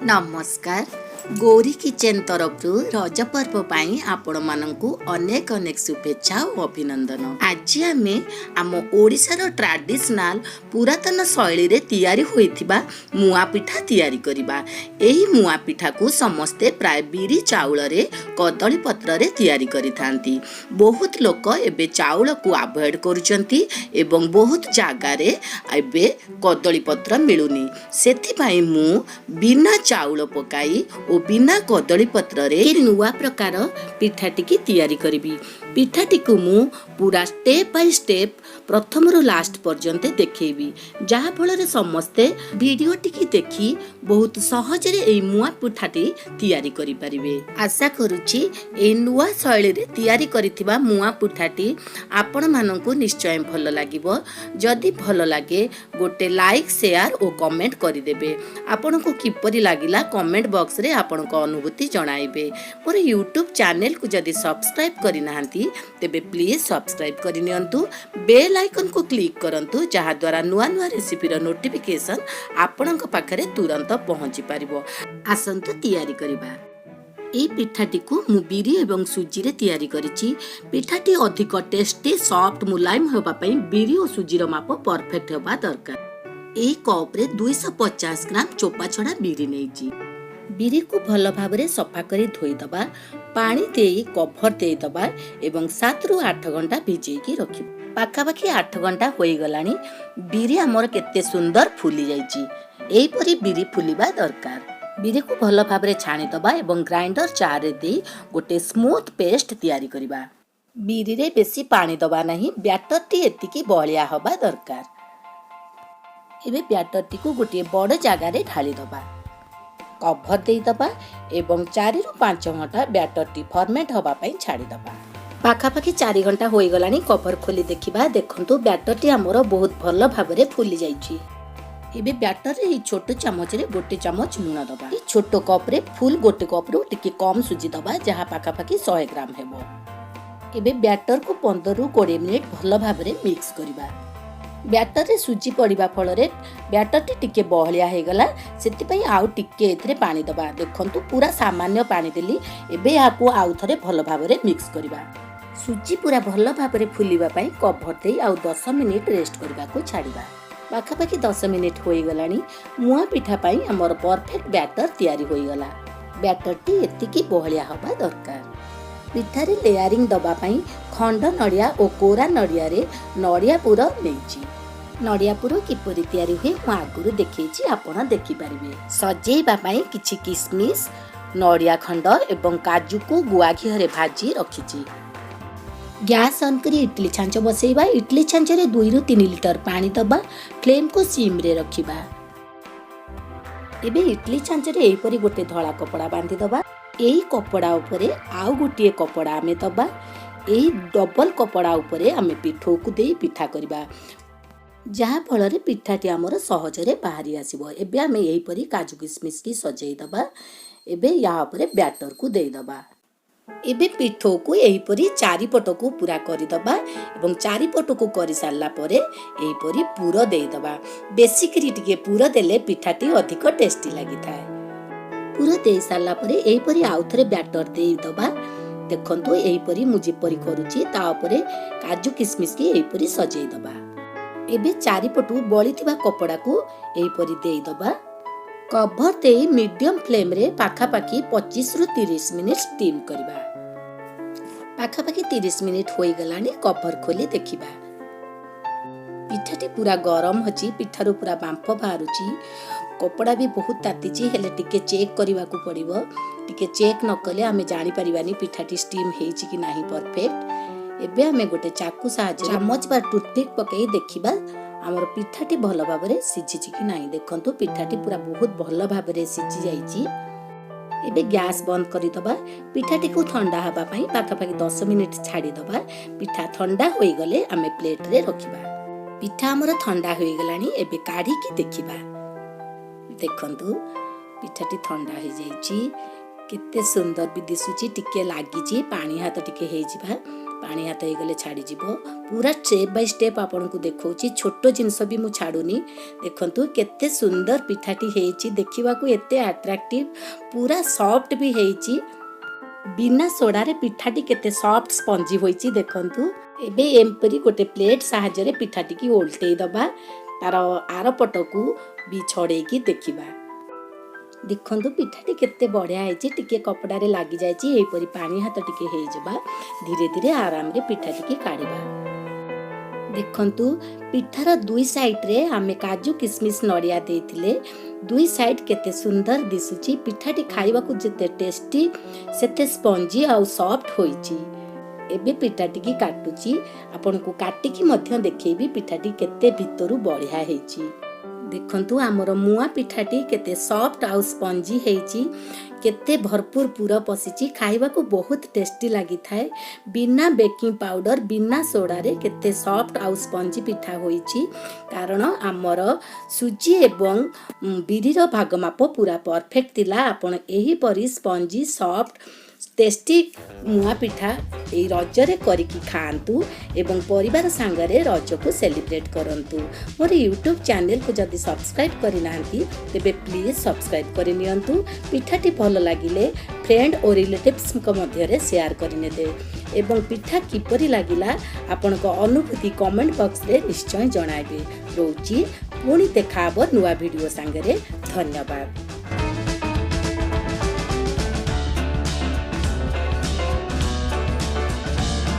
ନମସ୍କାର, ଗୌରୀ କିଚେନ୍ ତରଫରୁ ରଜ ପର୍ବ ପାଇଁ ଆପଣମାନଙ୍କୁ ଅନେକ ଅନେକ ଶୁଭେଚ୍ଛା ଓ ଅଭିନନ୍ଦନ। ଆଜି ଆମେ ଆମ ଓଡ଼ିଶାର ଟ୍ରାଡିସନାଲ ପୁରାତନ ଶୈଳୀରେ ତିଆରି ହୋଇଥିବା ମୁଆଁ ପିଠା ତିଆରି କରିବା। ଏହି ମୁଆଁ ପିଠାକୁ ସମସ୍ତେ ପ୍ରାୟ ବିରି ଚାଉଳରେ କଦଳୀ ପତ୍ରରେ ତିଆରି କରିଥାନ୍ତି। ବହୁତ ଲୋକ ଏବେ ଚାଉଳକୁ ଆଭଏଡ଼ କରୁଛନ୍ତି ଏବଂ ବହୁତ ଜାଗାରେ ଏବେ କଦଳୀ ପତ୍ର ମିଳୁନି। ସେଥିପାଇଁ ମୁଁ ବିନା ଚାଉଳ ପକାଇ ଓ ବିନା କଦଳୀ ପତ୍ରରେ ନୂଆ ପ୍ରକାର ପିଠାଟିକି ତିଆରି କରିବି। ପିଠାଟିକୁ ମୁଁ ପୁରା ଷ୍ଟେପ୍ ବାଇ ଷ୍ଟେପ୍ ପ୍ରଥମରୁ ଲାଷ୍ଟ ପର୍ଯ୍ୟନ୍ତ ଦେଖେଇବି, ଯାହାଫଳରେ ସମସ୍ତେ ଭିଡ଼ିଓଟିକି ଦେଖି ବହୁତ ସହଜରେ ଏଇ ମୁଆଁ ପିଠାଟି ତିଆରି କରିପାରିବେ। ଆଶା କରୁଛି, ଏଇ ନୂଆ ଶୈଳୀରେ ତିଆରି କରିଥିବା ମୁଆଁ ପିଠାଟି ଆପଣମାନଙ୍କୁ ନିଶ୍ଚୟ ଭଲ ଲାଗିବ। ଯଦି ଭଲ ଲାଗେ, ଗୋଟେ ଲାଇକ୍, ସେୟାର ଓ କମେଣ୍ଟ କରିଦେବେ। ଆପଣଙ୍କୁ କିପରି ଲାଗିଲା, କମେଣ୍ଟ ବକ୍ସରେ ଆପଣଙ୍କ ଅନୁଭୂତି ଜଣାଇବେ। ମୋର ୟୁଟ୍ୟୁବ୍ ଚ୍ୟାନେଲକୁ ଯଦି ସବସ୍କ୍ରାଇବ୍ କରିନାହାନ୍ତି, ତେବେ ପ୍ଲିଜ୍ ସବସ୍କ୍ରାଇବ୍ କରିନିଅନ୍ତୁ। ବେଲ୍ ଆଇକନ୍କୁ କ୍ଲିକ୍ କରନ୍ତୁ, ଯାହାଦ୍ୱାରା ନୂଆ ନୂଆ ରେସିପିର ନୋଟିଫିକେସନ୍ ଆପଣଙ୍କ ପାଖରେ ତୁରନ୍ତ ପହଞ୍ଚି ପାରିବ। ଆସନ୍ତୁ ତିଆରି କରିବା। ଏଇ ପିଠାଟିକୁ ମୁଁ ବିରି ଏବଂ ସୁଜିରେ ତିଆରି କରିଛି। ପିଠାଟି ଅଧିକ ଟେଷ୍ଟି, ସଫ୍ଟ, ମୁଲାୟମ ହେବା ପାଇଁ ବିରି ଓ ସୁଜିର ମାପ ପରଫେକ୍ଟ ହେବା ଦରକାର। ଏଇ କପ୍ରେ 250 ଗ୍ରାମ ଚୋପା ଛଡ଼ା ବିରି ନେଇଛି। ବିରିକୁ ଭଲ ଭାବରେ ସଫା କରି ଧୋଇଦେବା, ପାଣି ଦେଇ କଭର ଦେଇଦେବା ଏବଂ 7ରୁ 8 ଘଣ୍ଟା ଭିଜେଇକି ରଖିବା। ପାଖାପାଖି 8 ଘଣ୍ଟା ହୋଇଗଲାଣି। ବିରି ଆମର କେତେ ସୁନ୍ଦର ଫୁଲି ଯାଇଛି। ଏହିପରି ବିରି ଫୁଲିବା ଦରକାର। ବିରିକୁ ଭଲ ଭାବରେ ଛାଣିଦେବା ଏବଂ ଗ୍ରାଇଣ୍ଡର ଜାରରେ ଦେଇ ଗୋଟେ ସ୍ମୁଥ୍ ପେଷ୍ଟ ତିଆରି କରିବା। ବିରିରେ ବେଶୀ ପାଣି ଦେବା ନାହିଁ, ବ୍ୟାଟରଟି ଏତିକି ବହଳିଆ ହେବା ଦରକାର। ଏବେ ବ୍ୟାଟରଟିକୁ ଗୋଟିଏ ବଡ଼ ଜାଗାରେ ଢାଳିଦେବା, କଭର ଦେଇଦେବା ଏବଂ 4ରୁ 5 ଘଣ୍ଟା ବ୍ୟାଟରଟି ଫର୍ମେଣ୍ଟ ହେବା ପାଇଁ ଛାଡ଼ିଦେବା। ପାଖାପାଖି 4 ଘଣ୍ଟା ହୋଇଗଲାଣି। କଭର ଖୋଲି ଦେଖିବା। ଦେଖନ୍ତୁ, ବ୍ୟାଟରଟି ଆମର ବହୁତ ଭଲ ଭାବରେ ଫୁଲି ଯାଇଛି। ଏବେ ବ୍ୟାଟରରେ ଏଇ ଛୋଟ ଚାମଚରେ ଗୋଟେ ଚାମଚ ଲୁଣ ଦେବା। ଏଇ ଛୋଟ କପ୍ରେ ଫୁଲ୍ ଗୋଟେ କପ୍ରୁ ଟିକେ କମ୍ ସୁଜି ଦେବା, ଯାହା ପାଖାପାଖି 100 ଗ୍ରାମ ହେବ। ଏବେ ବ୍ୟାଟରକୁ 15ରୁ 20 ମିନିଟ୍ ଭଲ ଭାବରେ ମିକ୍ସ କରିବା। ବ୍ୟାଟରରେ ସୁଜି ପଡ଼ିବା ଫଳରେ ବ୍ୟାଟରଟି ଟିକେ ବହଳିଆ ହେଇଗଲା, ସେଥିପାଇଁ ଆଉ ଟିକେ ଏଥିରେ ପାଣି ଦେବା। ଦେଖନ୍ତୁ, ପୁରା ସାମାନ୍ୟ ପାଣି ଦେଲି। ଏବେ ଏହାକୁ ଆଉ ଥରେ ଭଲ ଭାବରେ ମିକ୍ସ କରିବା। ସୁଜି ପୁରା ଭଲ ଭାବରେ ଫୁଲିବା ପାଇଁ କଭର ଦେଇ ଆଉ 10 ମିନିଟ୍ ରେଷ୍ଟ କରିବାକୁ ଛାଡ଼ିବା। ପାଖାପାଖି 10 ମିନିଟ୍ ହୋଇଗଲାଣି। ମୁଆଁ ପିଠା ପାଇଁ ଆମର ପରଫେକ୍ଟ ବ୍ୟାଟର ତିଆରି ହୋଇଗଲା। ବ୍ୟାଟରଟି ଏତିକି ବହଳିଆ ହେବା ଦରକାର। ପିଠାରେ ଲେୟାରିଂ ଦେବା ପାଇଁ ଖଣ୍ଡ ନଡ଼ିଆ ଓ କୋରା ନଡ଼ିଆରେ ନଡ଼ିଆ ପୁର ନେଇଛି। ନଡ଼ିଆ ପୁର କିପରି ତିଆରି ହୁଏ, ମୁଁ ଆଗରୁ ଦେଖେଇଛି, ଆପଣ ଦେଖିପାରିବେ। ସଜେଇବା ପାଇଁ କିଛି କିସମିସ୍, ନଡ଼ିଆ ଖଣ୍ଡ ଏବଂ କାଜୁକୁ ଗୁଆ ଘିଅରେ ଭାଜି ରଖିଛି। ଗ୍ୟାସ୍ ଅନ୍ କରି ଇଡଲି ଛାଞ୍ଚ ବସେଇବା। ଇଡଲି ଛାଞ୍ଚରେ 2ରୁ 3 ଲିଟର ପାଣି ଦେବା। ଫ୍ଲେମ୍କୁ ସିମ୍ରେ ରଖିବା। ଏବେ ଇଡଲି ଛାଞ୍ଚରେ ଏହିପରି ଗୋଟେ ଧଳା କପଡ଼ା ବାନ୍ଧିଦେବା। ଏହି କପଡ଼ା ଉପରେ ଆଉ ଗୋଟିଏ କପଡ଼ା ଆମେ ଦେବା। ଏହି ଡବଲ କପଡ଼ା ଉପରେ ଆମେ ପିଠଉକୁ ଦେଇ ପିଠା କରିବା, ଯାହାଫଳରେ ପିଠାଟି ଆମର ସହଜରେ ବାହାରି ଆସିବ। ଏବେ ଆମେ ଏହିପରି କାଜୁ କିସମିସ୍କି ସଜେଇ ଦେବା। ଏବେ ୟା ଉପରେ ବ୍ୟାଟରକୁ ଦେଇଦେବା। ଏବେ ପିଠଉକୁ ଏହିପରି ଚାରିପଟକୁ ପୁରା କରିଦେବା ଏବଂ ଚାରିପଟକୁ କରିସାରିଲା ପରେ ଏହିପରି ପୁର ଦେଇଦେବା। ବେଶୀକିରି ଟିକେ ପୁର ଦେଲେ ପିଠାଟି ଅଧିକ ଟେଷ୍ଟି ଲାଗିଥାଏ। ପୁର ଦେଇ ସାରିଲା ପରେ ଏହିପରି ଆଉ ଥରେ ବ୍ୟାଟର ଦେଇଦେବା। ଦେଖନ୍ତୁ, ଏହିପରି ମୁଁ ଯେପରି କରୁଛି, ତା ଉପରେ କାଜୁ କିସମିସ୍କି ଏହିପରି ସଜେଇ ଦେବା। ଏବେ ଚାରିପଟୁ ବଳିଥିବା କପଡ଼ାକୁ ଏହିପରି ଦେଇଦେବା। କଭର ଦେଇ ମିଡ଼ିୟମ୍ ଫ୍ଲେମ୍ରେ ପାଖାପାଖି 25ରୁ 30 ମିନିଟ୍ ଷ୍ଟିମ୍ କରିବା। ପାଖାପାଖି 30 ମିନିଟ୍ ହୋଇଗଲାଣି। କଭର ଖୋଲି ଦେଖିବା। ପିଠାଟି ପୁରା ଗରମ ଅଛି। ପିଠାରୁ ପୁରା ବାମ୍ଫ ବାହାରୁଛି। କପଡ଼ା ବି ବହୁତ ତାତିଛି, ହେଲେ ଟିକେ ଚେକ୍ କରିବାକୁ ପଡ଼ିବ। ଟିକେ ଚେକ୍ ନ କଲେ ଆମେ ଜାଣିପାରିବାନି ପିଠାଟି ଷ୍ଟିମ୍ ହେଇଛି କି ନାହିଁ ପରଫେକ୍ଟ। ଏବେ ଆମେ ଗୋଟେ ଚାକୁ ସାହାଯ୍ୟରେ ଚାମଚ ବା ଟୁଥପିକ୍ ପକାଇ ଦେଖିବା, ଆମର ପିଠାଟି ଭଲ ଭାବରେ ସିଝିଛି କି ନାହିଁ। ଦେଖନ୍ତୁ, ପିଠାଟି ପୁରା ବହୁତ ଭଲ ଭାବରେ ସିଝି ଯାଇଛି। ଏବେ ଗ୍ୟାସ୍ ବନ୍ଦ କରିଦେବା। ପିଠାଟିକୁ ଥଣ୍ଡା ହେବା ପାଇଁ ପାଖାପାଖି 10 ମିନିଟ୍ ଛାଡ଼ିଦେବା। ପିଠା ଥଣ୍ଡା ହୋଇଗଲେ ଆମେ ପ୍ଲେଟ୍ରେ ରଖିବା। ପିଠା ଆମର ଥଣ୍ଡା ହୋଇଗଲାଣି। ଏବେ କାଢ଼ିକି ଦେଖିବା। ଦେଖନ୍ତୁ, ପିଠାଟି ଥଣ୍ଡା ହେଇଯାଇଛି। କେତେ ସୁନ୍ଦର ବି ଦିଶୁଛି। ଟିକେ ଲାଗିଛି, ପାଣି ହାତ ଟିକେ ହେଇଯିବା। ପାଣି ହାତ ହେଇଗଲେ ଛାଡ଼ିଯିବ। ପୁରା ଷ୍ଟେପ୍ ବାଇ ଷ୍ଟେପ୍ ଆପଣଙ୍କୁ ଦେଖାଉଛି, ଛୋଟ ଜିନିଷ ବି ମୁଁ ଛାଡ଼ୁନି। ଦେଖନ୍ତୁ କେତେ ସୁନ୍ଦର ପିଠାଟି ହେଇଛି, ଦେଖିବାକୁ ଏତେ ଆଟ୍ରାକ୍ଟିଭ୍, ପୁରା ସଫ୍ଟ ବି ହେଇଛି। ବିନା ସୋଡ଼ାରେ ପିଠାଟି କେତେ ସଫ୍ଟ ସ୍ପଞ୍ଜି ହୋଇଛି ଦେଖନ୍ତୁ। ଏବେ ଏପରି ଗୋଟେ ପ୍ଲେଟ୍ ସାହାଯ୍ୟରେ ପିଠାଟିକି ଓଲଟେଇ ଦେବା, ତାର ଆର ପଟକୁ ବି ଛଡ଼େଇକି ଦେଖିବା। ଦେଖନ୍ତୁ ପିଠାଟି କେତେ ବଢ଼ିଆ ହେଇଛି। ଟିକେ କପଡ଼ାରେ ଲାଗିଯାଇଛି, ଏହିପରି ପାଣି ହାତ ଟିକେ ହେଇଯିବା, ଧୀରେ ଧୀରେ ଆରାମରେ ପିଠାଟିକି କାଢ଼ିବା। ଦେଖନ୍ତୁ ପିଠାର ଦୁଇ ସାଇଡ଼୍ରେ ଆମେ କାଜୁ, କିସମିସ୍, ନଡ଼ିଆ ଦେଇଥିଲେ। ଦୁଇ ସାଇଡ଼୍ କେତେ ସୁନ୍ଦର ଦିଶୁଛି। ପିଠାଟି ଖାଇବାକୁ ଯେତେ ଟେଷ୍ଟି, ସେତେ ସ୍ପଞ୍ଜି ଆଉ ସଫ୍ଟ ହୋଇଛି। ଏବେ ପିଠାଟିକି କାଟୁଛି, ଆପଣଙ୍କୁ କାଟିକି ମଧ୍ୟ ଦେଖେଇବି ପିଠାଟି କେତେ ଭିତରୁ ବଢ଼ିଆ ହେଇଛି। ଦେଖନ୍ତୁ ଆମର ମୁଆଁ ପିଠାଟି କେତେ ସଫ୍ଟ ଆଉ ସ୍ପଞ୍ଜି ହେଇଛି, କେତେ ଭରପୁର ପୁର ପଶିଛି। ଖାଇବାକୁ ବହୁତ ଟେଷ୍ଟି ଲାଗିଥାଏ। ବିନା ବେକିଂ ପାଉଡ଼ର, ବିନା ସୋଡ଼ାରେ କେତେ ସଫ୍ଟ ଆଉ ସ୍ପଞ୍ଜି ପିଠା ହୋଇଛି, କାରଣ ଆମର ସୁଜି ଏବଂ ବିରିର ଭାଗ ମାପ ପୁରା ପରଫେକ୍ଟ ଥିଲା। ଆପଣ ଏହିପରି ସ୍ପଞ୍ଜି, ସଫ୍ଟ, ଟେଷ୍ଟି ମୁଆଁ ପିଠା ଏଇ ରଜରେ କରିକି ଖାଆନ୍ତୁ ଏବଂ ପରିବାର ସାଙ୍ଗରେ ରଜକୁ ସେଲିବ୍ରେଟ୍ କରନ୍ତୁ। ମୋର ୟୁଟ୍ୟୁବ୍ ଚ୍ୟାନେଲକୁ ଯଦି ସବସ୍କ୍ରାଇବ୍ କରିନାହାନ୍ତି, ତେବେ ପ୍ଲିଜ୍ ସବସ୍କ୍ରାଇବ୍ କରିନିଅନ୍ତୁ। ପିଠାଟି ଭଲ ଲାଗିଲେ ଫ୍ରେଣ୍ଡ ଓ ରିଲେଟିଭ୍ସଙ୍କ ମଧ୍ୟରେ ସେୟାର କରିନେବେ ଏବଂ ପିଠା କିପରି ଲାଗିଲା ଆପଣଙ୍କ ଅନୁଭୂତି କମେଣ୍ଟ ବକ୍ସରେ ନିଶ୍ଚୟ ଜଣାଇବେ। ରହୁଛି, ପୁଣି ଦେଖାହେବ ନୂଆ ଭିଡ଼ିଓ ସାଙ୍ଗରେ। ଧନ୍ୟବାଦ।